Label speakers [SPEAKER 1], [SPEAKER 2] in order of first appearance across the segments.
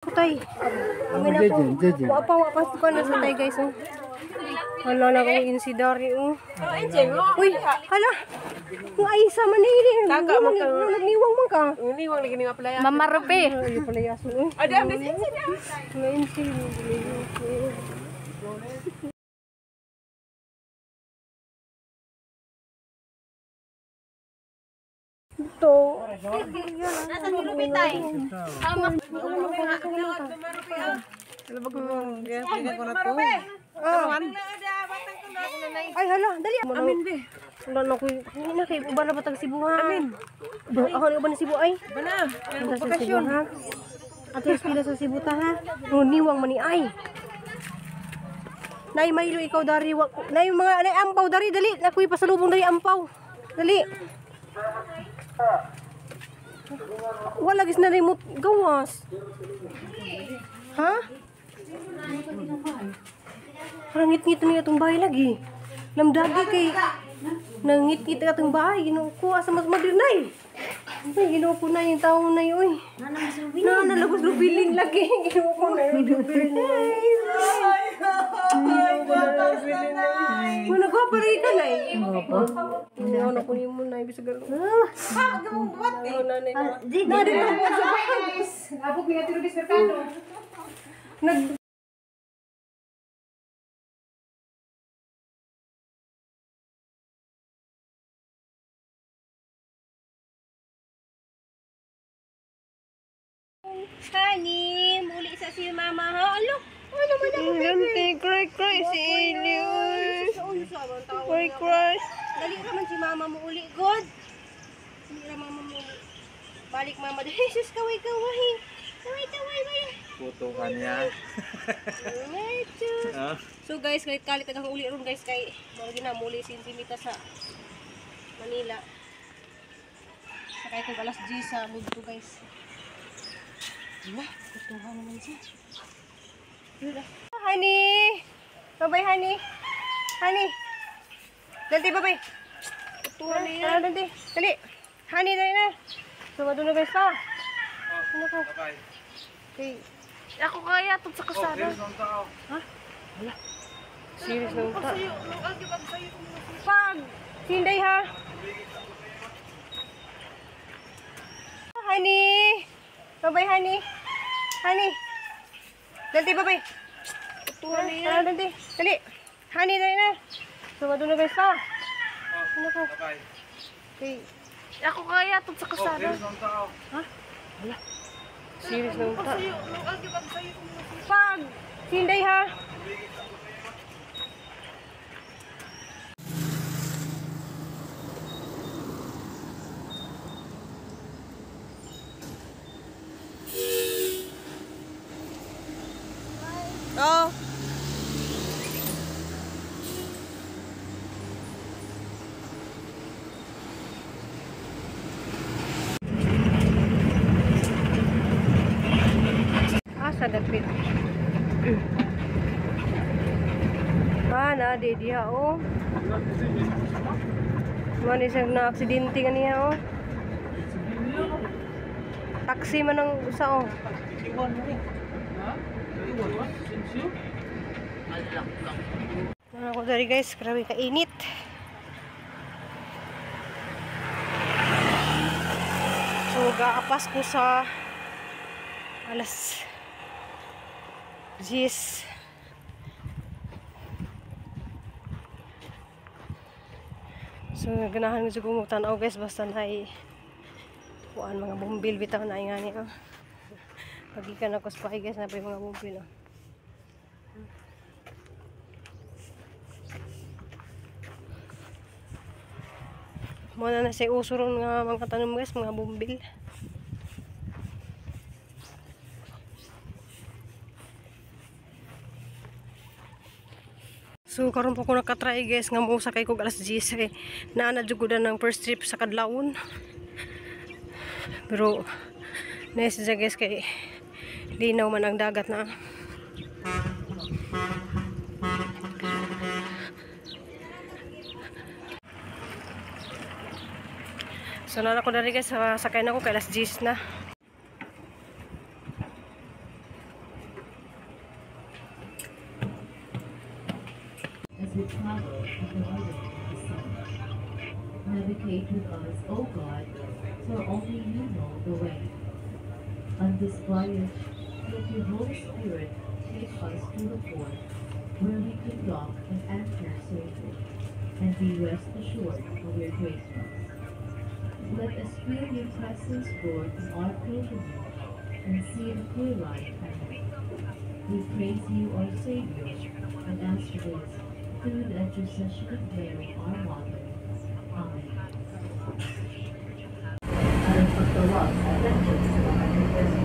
[SPEAKER 1] Tay. Amin ako. Wa pa ko na sa tay guys oh. Hala na akong insidari oh. Uy, hala. Ang aysa man ni. Nagniwang man ka.
[SPEAKER 2] Nagniwang lagi ni Mapalaya.
[SPEAKER 3] Mama Rupi.
[SPEAKER 1] Ay palaya so.
[SPEAKER 2] Adi am this insid.
[SPEAKER 1] Nga insid. Ito.
[SPEAKER 3] Nasa si Rupi tay.
[SPEAKER 1] Ay hala, dali. Amin be. Wala na ko. Hindi na kay uban na batag Cebu ha. Amin. Ako ni uban na Cebu ay.
[SPEAKER 2] Bana.
[SPEAKER 1] Bakasyon ha. Ato pila sa Cebu ta ha. No niwang man ni ay. Nay Milo ikaw dari wa. Nay mga nay ampaw dari dali. Nakuy pasalubong dari ampaw. Dali. Wala gis na remote gawas. Ha? Parang ngit-ngit na itong bahay lagi. Lamdagi kay nangit-ngit na itong bahay. Ginoo ko asa mas madrinay. Ay, ginoo ko na yung taong na yun. Na nalagos lubilin lagi. Ginoo ko na yung lubilin. Muna ko pa rin ka na eh. Ano na kunin mo na ibig sabihin. Ha, gumubuhat eh. Na, na, na,
[SPEAKER 2] Abog ni Ate Rubis Mercado.
[SPEAKER 1] Nag Honey, muli sa si mama ha. Alo, ano man ako
[SPEAKER 2] Ganti, cry cry si Eli. Cry cry.
[SPEAKER 1] Dali ra man si mama mo uli, good. Dali ra mama mo uli. Balik mama. Jesus, kaway kaway. Kaway kaway kaway.
[SPEAKER 4] Puto ka niya.
[SPEAKER 1] So guys, kalit kalit ang uli ron guys kay mao gina muli si Insimita sa Manila. Sakay ko alas 10 sa Mudto guys. Diba? Kutuhan naman siya. Honey! Bye-bye, honey. Honey! Dali, bye-bye. Kutuhan na yan. Dali, dali. Honey, dali na. So, na guys pa. Ano ko?
[SPEAKER 4] Bye-bye.
[SPEAKER 1] Okay.
[SPEAKER 3] Ako kaya tug sa kasada.
[SPEAKER 1] Ha? Wala. Serious na uta. Pag! Sinday ha! Honey! Bye-bye, honey. Honey. Dali, bye-bye. Tara, dali. Dali. Honey, dali na. So, na guys pa. Ano ko?
[SPEAKER 4] Bye-bye.
[SPEAKER 1] Okay.
[SPEAKER 3] Ako kaya tug sa kasada.
[SPEAKER 1] Ha? Wala. Serious na uta. Pag! Sinday ha!
[SPEAKER 2] Oh.
[SPEAKER 1] Asa dapit. Ah, na di diha oh. Man isang na aksidente kaniya oh. Taxi man ang usa oh. Ano ko dari guys, grabe kainit. So gaapas ko sa alas 10. So ganahan ko siguro tanaw guys, basta na kuan mga bumbil bitaw na nga ni oh. Pagikan ako sa guys, na pa yung mga bumbil oh. Muna na siya uso ron nga mga tanom guys, mga bumbil. So karon po ko nakatry guys nga mo sakay ko alas 10 eh. Naa na jud ko ng first trip sa kadlawon. Pero nice siya guys kay linaw man ang dagat na. So na ako diri guys, sakay na ko kay alas 10 na.
[SPEAKER 4] we travel in the rhythm of the sea. Navigate with us, O God, for only you know the way. On this voyage, let your Holy Spirit take us to the port where we can dock and anchor safely and be rest assured of your greatness. Let us feel your presence, Lord, in our pilgrimage and see the clear light ahead. We praise you, our Savior, and ask this through the intercession of Mary, our Mother. Amen. Aron pagtawag sa atensyon sa mga request.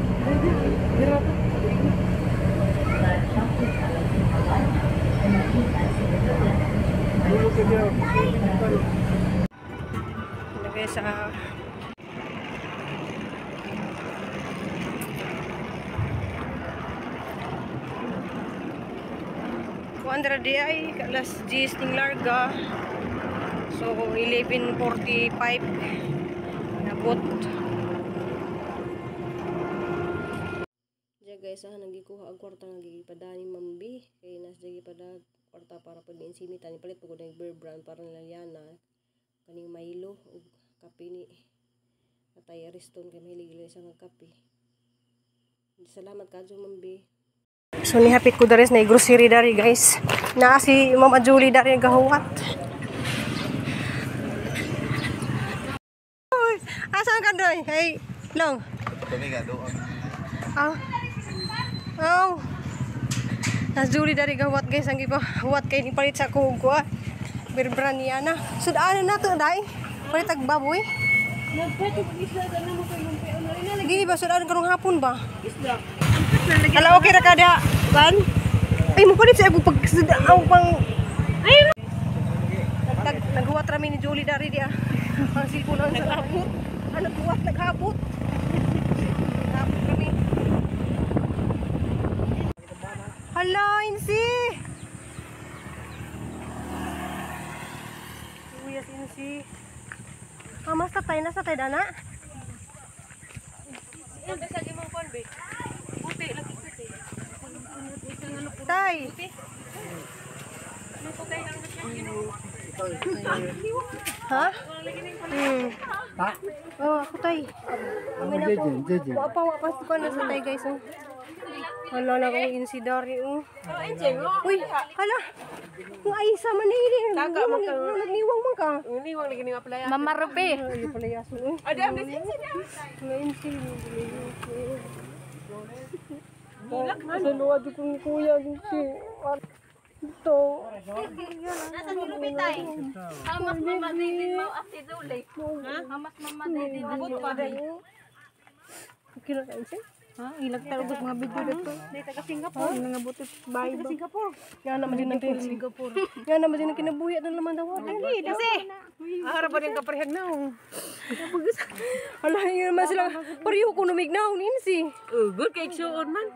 [SPEAKER 4] Sa alang Himalaya ay makita sa
[SPEAKER 1] Lagay sa kuan dira di ay alas 10 ning larga. So 11:45 nabot. Diya guys, nagikuha ang kwarta nga gipadani Mambi kay nas diya gipada kwarta para pud ni palit pud og Bear Brand para nilayana kaning Milo ug kape ni Atay Ariston kay mahilig gila siya nga kape. Salamat kadyo Mambi. So nihapit ko dares na grocery dari guys. Naa si Ma'am Julie dari gahuwat. Uy, asan ka doy? Hey, long.
[SPEAKER 5] Tumiga doon.
[SPEAKER 1] Ah. Oh. Nas Julie dari gahuwat guys, ang gipahuwat kay ni palit sa kugo. Bear Brand niya na. Sud-ano na to dai? Palit ag baboy. Dili ba sud-ano karong hapon ba?
[SPEAKER 2] Isda.
[SPEAKER 1] Hala, okay ra kada. Ban? Ay, mo palit sa pag aw pang ay. Naghuwat rami ni Julie dari dia. Ang cellphone ang naghabot. Ah, naghuwat, naghabot. Naghabot kami. Hala, Insi. Uyas Insi. Ah, mas tatay na sa tay dana. Tay. Ha?
[SPEAKER 5] Ha?
[SPEAKER 1] Oh, ako tay. Amin ako.
[SPEAKER 5] Jeje.
[SPEAKER 1] Wa pa ko na sa tay guys oh. Hala na akong insi dari oh. Uy, hala. Ang aysa man ni. Nagniwang man ka.
[SPEAKER 2] Niwang lagi ni Playa.
[SPEAKER 3] Mama Rupi.
[SPEAKER 1] Ay, pala yaso. Oh.
[SPEAKER 2] Ada am insi na.
[SPEAKER 1] Nga insi. Hilak man. Sa luwa di ko ni kuya insi. Ito.
[SPEAKER 3] Nasa ni Rupi tay. Hamas mama din mo ate Dulay. Ha? Hamas mama din
[SPEAKER 1] Abot pa rin. Okay na ka insi?
[SPEAKER 2] Ha, ilag talog mga video dito. Dai taga Singapore, mga butot bahay ba. Singapore.
[SPEAKER 1] Nga naman din ang Singapore. Nga naman din ang kinabuhi at naman daw.
[SPEAKER 2] Lagi, dasi. Ahara pa din kaparehag na.
[SPEAKER 1] Hala, yun naman sila. Pareho ko numignaw, Ninsi.
[SPEAKER 2] Good kay suon man.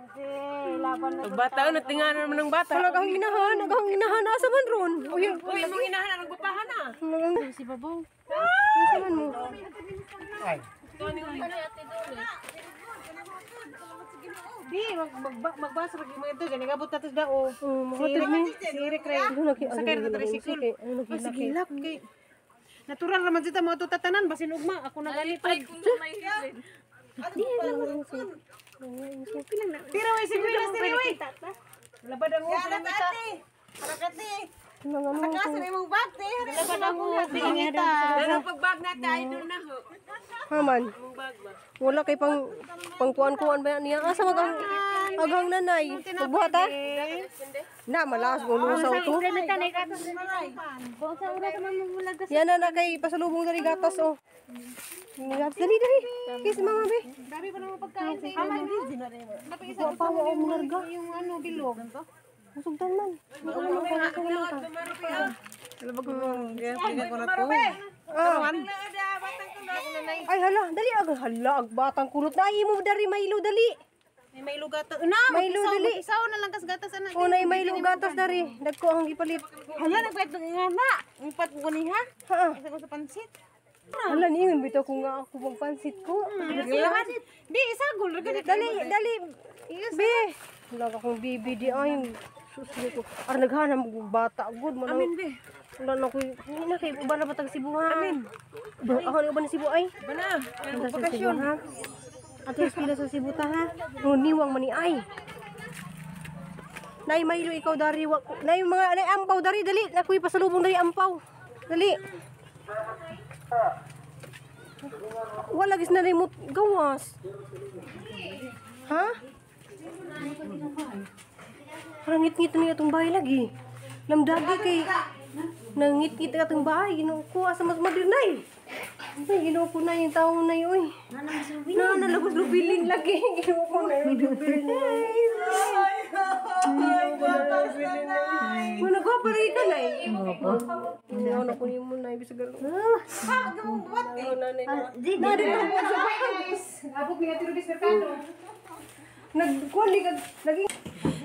[SPEAKER 2] Pag bata na tinganan naman ng bata.
[SPEAKER 1] Wala kang ginahan, kang ginahan. Asa man ron? Uy,
[SPEAKER 2] Uy, mong hinahan ang nagbapahan na.
[SPEAKER 1] si Babaw. Asa man mo?
[SPEAKER 5] Ay.
[SPEAKER 2] Di, magbasa pag mga ito, gani gabot nato sa dao.
[SPEAKER 1] Oh, makatid ni.
[SPEAKER 2] Sirik ray.
[SPEAKER 1] Ano naki
[SPEAKER 2] Sa kay na tricycle.
[SPEAKER 1] Ano naki
[SPEAKER 2] Sige lak kay. Natural raman sita mga tutatanan basin ugma ako na gani pag. Tira way sigwilas tira way. Labad ang ulo ng ita.
[SPEAKER 1] Nang ano ko.
[SPEAKER 2] Labad ang ulo ng ita. Anong pagbag na tayo doon na ho.
[SPEAKER 1] Haman. Wala kay pang pangkuan-kuan ba niya? Asa magang agang nanay. Pagbuhat ha? Na malas ko lusaw to. Yan na na kay pasalubong dali gatas oh. Gatas dali dali. Kiss mama be.
[SPEAKER 2] Dami pa naman pagkain sa iyo.
[SPEAKER 1] Wa pa wa mo larga.
[SPEAKER 2] Yung ano bilog.
[SPEAKER 1] Usugtan man. Ano man ka ka. Ah. Ay hala, dali ag hala ag batang kulot na imo dari Milo dali.
[SPEAKER 2] May Milo gatas. Na,
[SPEAKER 1] Milo dali.
[SPEAKER 2] Isaw na lang kas gatas ana.
[SPEAKER 1] O nay Milo gatas dari. Dagko ang gipalit.
[SPEAKER 2] Hala nagpait ng nga na. Upat ko ni ha.
[SPEAKER 1] Ha.
[SPEAKER 2] Isa ko sa pansit.
[SPEAKER 1] Hala niingon bitaw ko nga ako magpansit ko.
[SPEAKER 2] Di isagol ra gani.
[SPEAKER 1] Dali, dali. Be. Hala akong bibi di ay. Sus ko. Ar naghanam og bata gud man. Amin be. Wala na ko. Hindi na kay uban na ba tag Cebu ha? Amin. Ako ni uban na Cebu ay.
[SPEAKER 2] Bana,
[SPEAKER 1] Punta sa Cebu ha. Ato eskwela sa Cebu ta ha. No niwang man ni ay. Nay Milo ikaw dari wa nay mga nay ampaw dari dali nakuy pasalubong dari ampaw. Dali. Wala gis na mo gawas. Ha? Parang ngit-ngit ni atong bahay lagi. Lamdagi kay nangit-ngit atong bahay Ginoo ko asa mas madirnay. Ay Ginoo ko na yung tawo na oy. Na nalagos lubilin lagi Ginoo ko na lubilin. Mo nagwapa rin ka nay. Hindi ako na kunin mo nay bisag ano.
[SPEAKER 2] Ha, gamong buhat eh.
[SPEAKER 1] Na na. Na din sa bahay.
[SPEAKER 2] Abot ni Ate Rubis Mercado.
[SPEAKER 1] Nagkuhan ni kag naging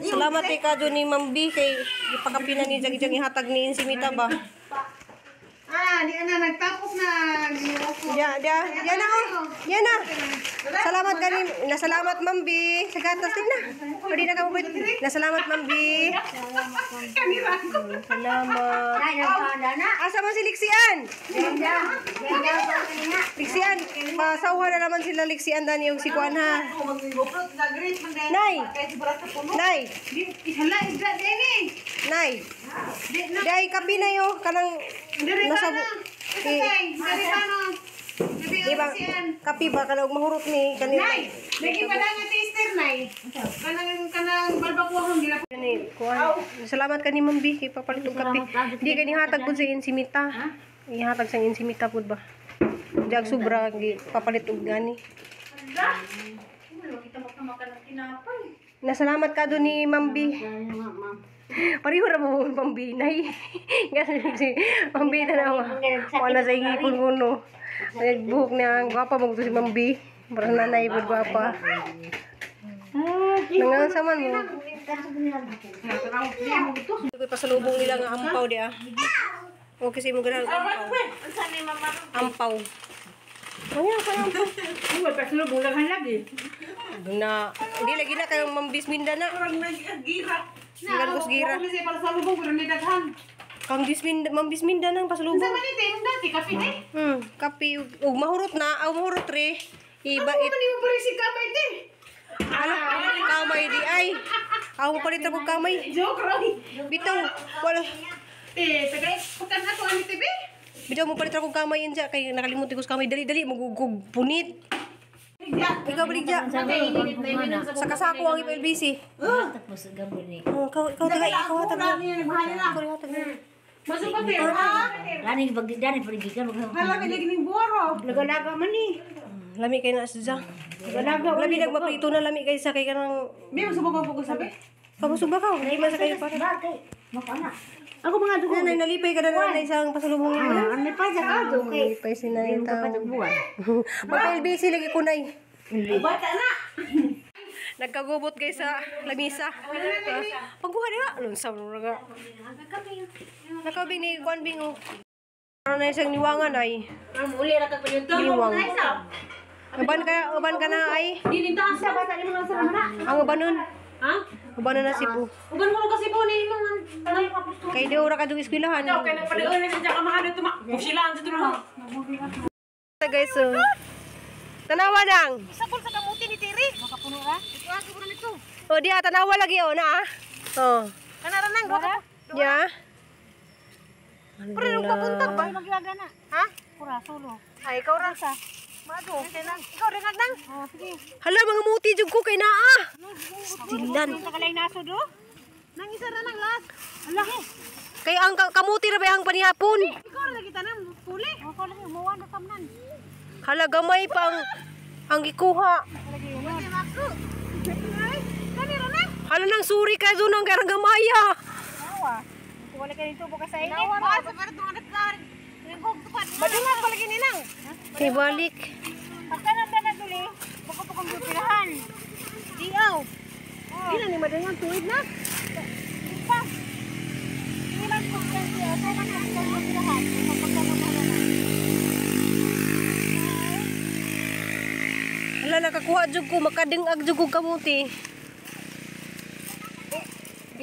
[SPEAKER 1] Salamat kay Kadyo ni Ma'am B kay gipakapina ni Jagi Jagi hatag ni Insimita ba.
[SPEAKER 2] Ah, di ana nagtapos na Ginoo ko.
[SPEAKER 1] Ya, ya, ya na oh. Ya na. Salamat kani, nasalamat Ma'am B. Sa gatas din na. Pwede na ka mo. Nasalamat Ma'am B.
[SPEAKER 2] Kanira ko.
[SPEAKER 1] Salamat. Asa man si Lixian? Lixian, pasawha na naman sila Lixian dani yung si Kuan ha. Nay. Nay,
[SPEAKER 2] Hala, isda din eh.
[SPEAKER 1] nay. Day kapi na yo kanang
[SPEAKER 2] Diri
[SPEAKER 1] nasa
[SPEAKER 2] ka na. Ito kay, diri ka na. Diri
[SPEAKER 1] Di ba? Kapi ba kanang mahurot ni kanina.
[SPEAKER 2] Nay, lagi pa lang ang taster, Nay. Kanang kanang balbakuha gila.
[SPEAKER 1] Ni kuan. Salamat kani Ma'am B kay papalit og kape. Di kani hatag pud sa insimita. Ihatag sa insimita pud ba. Diag sobra gi papalit og gani. Nasalamat ka do ni Ma'am B. Pareho ra mo Ma'am B nay. Nga si Ma'am B tanaw. Wala sa ingipon kuno. Nagbuhok niya ang gwapa mo si Ma'am B. Parang nanay pud gwapa. Nangansaman mo. Ko'y pasalubong nila nga ampaw di ah. Okay sa imong ganahan ampaw. Ampaw. Ano ka ampaw?
[SPEAKER 3] Uy, pasalubong lang lagi.
[SPEAKER 1] Na, hindi lagi na kayong mambis minda na.
[SPEAKER 2] Parang nag-gira.
[SPEAKER 1] Gikan ko sa gira.
[SPEAKER 2] Ako kasi para sa lubong pero ni daghan.
[SPEAKER 1] Kang bisminda, mambis minda nang pasalubong.
[SPEAKER 2] Sa man ite, dati kape eh.
[SPEAKER 1] Kape ug mahurot na, aw mahurot re. Iba
[SPEAKER 2] Ano
[SPEAKER 1] it.
[SPEAKER 2] man imo pare si kamay te?
[SPEAKER 1] Ala, kamay di ay. Aw palit ra kog kamay.
[SPEAKER 2] Joke ra.
[SPEAKER 1] Bitaw, wala.
[SPEAKER 2] Te, tagay pukan ako ani te be.
[SPEAKER 1] Bitaw mo palit ra kog kamay inja kay nakalimot ko sa kamay. Dali dali magugog punit. Ikaw baligya. Sa kasako ang LBC.
[SPEAKER 4] Tapos gabon ni.
[SPEAKER 1] Oh, ikaw ikaw taga ikaw hatag na. Ikaw hatag na.
[SPEAKER 2] Masuk pa te. Ha?
[SPEAKER 4] Lani bag dani parigikan mag.
[SPEAKER 2] Hala may lagi ning buwaro.
[SPEAKER 3] Lagalaga man ni.
[SPEAKER 1] Lami kay na sa. Lami nagmaprito na lami kay sa kay kanang
[SPEAKER 2] May masubok ko sabi.
[SPEAKER 1] Kamusuba ka, hindi man sa kayo para.
[SPEAKER 4] Bakit? Makana.
[SPEAKER 3] Ako mga dugo.
[SPEAKER 1] Nanay, nalipay ka na nanay sa pasalubong nila.
[SPEAKER 3] Ano pa sa ka? Okay.
[SPEAKER 1] Nalipay si nanay tao.
[SPEAKER 4] Buwan.
[SPEAKER 1] Magpa-LBC lagi ko nay.
[SPEAKER 2] Bata na.
[SPEAKER 1] Nagkagubot kay sa lamisa. Pagkuha niya. Anong sa mga nga. Nakabing ni Kwan Bing oh. Ano na isang niwangan ay.
[SPEAKER 3] Uli ra ka pa yun.
[SPEAKER 1] Niwang. Uban ka na ay.
[SPEAKER 3] Dinintahan sa bata ni mga sa na.
[SPEAKER 1] Ang ubanon.
[SPEAKER 3] Ha?
[SPEAKER 1] Ubanon na Cebu.
[SPEAKER 3] Uban mo kasi po ni mga
[SPEAKER 1] Kay di ora ka dong eskwelahan.
[SPEAKER 2] Kay nang padayon na siya kamahan tuma. Busilaan sa tulo.
[SPEAKER 1] Guys, oh. Tanawa nang.
[SPEAKER 3] Isabol sa kamuti ni Tiri. Makapuno ra. Ito ako na nito.
[SPEAKER 1] Oh, diha tanawa lagi oh na ah. Oh.
[SPEAKER 3] Kanara nang duha ka.
[SPEAKER 1] Ya.
[SPEAKER 3] Pero nung pabuntag ba maglaga na. Ha? Pura solo.
[SPEAKER 1] Ay, ikaw ra.
[SPEAKER 3] Mado. Ikaw rin nang. Oh, sige.
[SPEAKER 1] Hala, mga muti jud ko kay naa. Stilan.
[SPEAKER 3] Tagalay naso do. Nang isa ra nang last. Ala.
[SPEAKER 1] Kay ang kamuti ra ba ang panihapon?
[SPEAKER 3] Ikaw ra lagi tanan puli. Ako lagi umuwan na tamnan.
[SPEAKER 1] Hala, gamay pa ang gikuha.
[SPEAKER 3] Lagi mako. Kanira na.
[SPEAKER 1] Hala nang suri kay doon ang karang gamaya.
[SPEAKER 3] Nawa. Wala ka nito bukas sa init. Nawa.
[SPEAKER 2] Sa pero tunga nagkar.
[SPEAKER 3] Madungan pa lagi ninang.
[SPEAKER 1] Kay balik.
[SPEAKER 3] Pagka nanda na duli, bako pa kong gupirahan. Diaw.
[SPEAKER 1] Di na ni madungan tuig na.
[SPEAKER 3] Pa. Ilan ko kan siya, sa man ang gupirahan. Pagka nanda na.
[SPEAKER 1] Hala, nakakuha jud ko makadingag jud ko kamuti.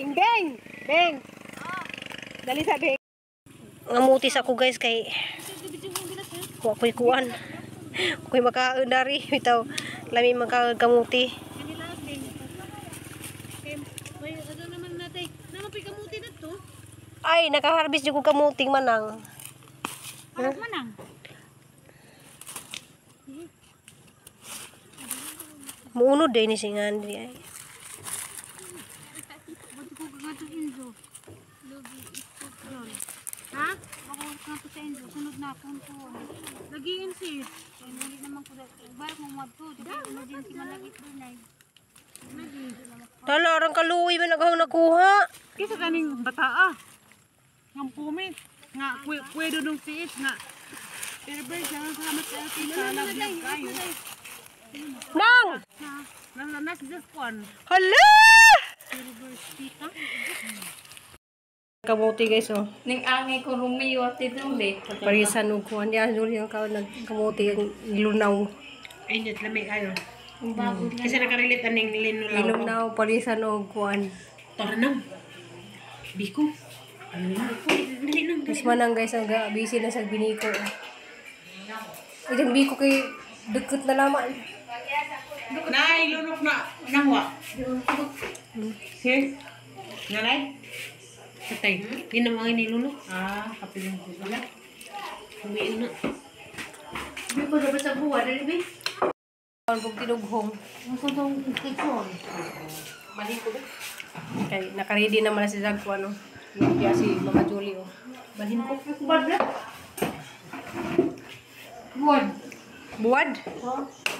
[SPEAKER 2] Bing bing. Bing. Dali sa bing.
[SPEAKER 1] Ngamutis ako guys kay wa ko'y kuan. Ko'y makaon dari bitaw lami makaon kamuti. Ay, nakaharvest jud ko kamuting manang.
[SPEAKER 3] Harap manang.
[SPEAKER 1] Muunod din ni singan di ay.
[SPEAKER 3] Ha? Ako kanto sa Enzo, sunod na punto. Lagiin si. Ay naman ko bayar mo madto, di ba emergency man lagi Bernard.
[SPEAKER 1] Tala, arang kaluoy man aghang nakuha.
[SPEAKER 2] Kisa kaning bataa. Nga pumit. Nga kwedo nung tiis nga. Pero ber siya nga salamat sa atin sa laglag kayo.
[SPEAKER 1] Nang!
[SPEAKER 2] Nalanas just kwan.
[SPEAKER 1] Hala! Kamuti guys oh.
[SPEAKER 3] Ning angay ko Romeo at Dule.
[SPEAKER 1] Parisan og kuan diyan jud yung kaon nagkamuti ang ilunaw.
[SPEAKER 2] Ay, nyet lamig kayo. Kasi nakarelate aning linulaw.
[SPEAKER 1] Ilunaw parisan og kuan.
[SPEAKER 2] Tornam. Biko. Ano na? Dali nang.
[SPEAKER 1] Mas manang guys ang busy na sa biniko. Itong biko kay dukot na laman.
[SPEAKER 2] Nay, lunok na. Nangwa. Sige. Nanay? Patay. Di na mga nilunok. Ah, kapilong ko pala. Uwi na.
[SPEAKER 1] Kaon kog tinughong. Kay naka-ready naman na si Zag ko ano. Lumpia si Mama Julie oh. Balhin ko.
[SPEAKER 2] Buwad.
[SPEAKER 1] Buwad.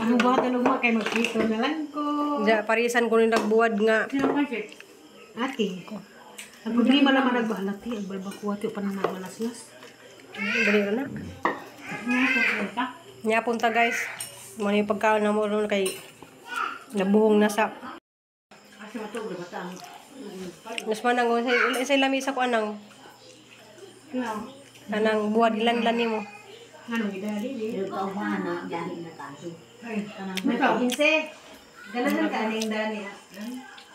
[SPEAKER 2] Ang buhat ano mo kay magprito na lang ko.
[SPEAKER 1] Ja, parisan ko ni nagbuwad nga.
[SPEAKER 2] Sino ka, Chef? Ate ko. Ang problema naman nagbahalati, ang balbakuwa ti pa nang nagmalaslas.
[SPEAKER 1] Dali ra na. Nya punta guys. Mo ni pagkaon na mo ron kay nabuhong na sa. Mas manang sa lamisa ko anang. Anang buwad ilan-lan nimo.
[SPEAKER 2] Ano gidali di?
[SPEAKER 6] Inse, ganahan ka aning dani.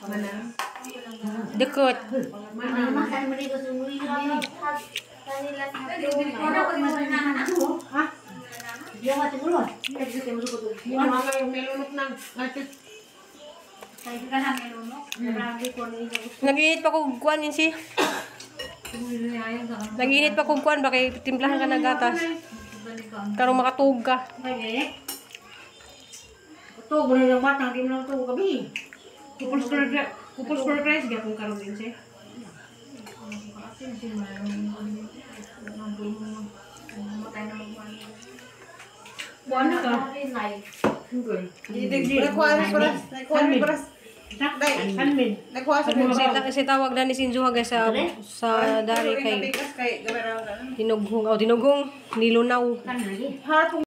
[SPEAKER 6] Manang.
[SPEAKER 1] Dukot.
[SPEAKER 2] Ano yung melunok nang ate?
[SPEAKER 1] Naginit pa kog kuan yun si. Naginit pa kog kuan ba kay timplahan ka ng gatas. Karong makatug ka.
[SPEAKER 6] Ito, gano'n lang batang, di mo lang ito gabi.
[SPEAKER 2] Kupol square rice gyapon karon din siya. Buwan na ka.
[SPEAKER 1] Si tawag na ni Sinjuha guys sa dari kay tinughong, oh, tinughong nilunaw.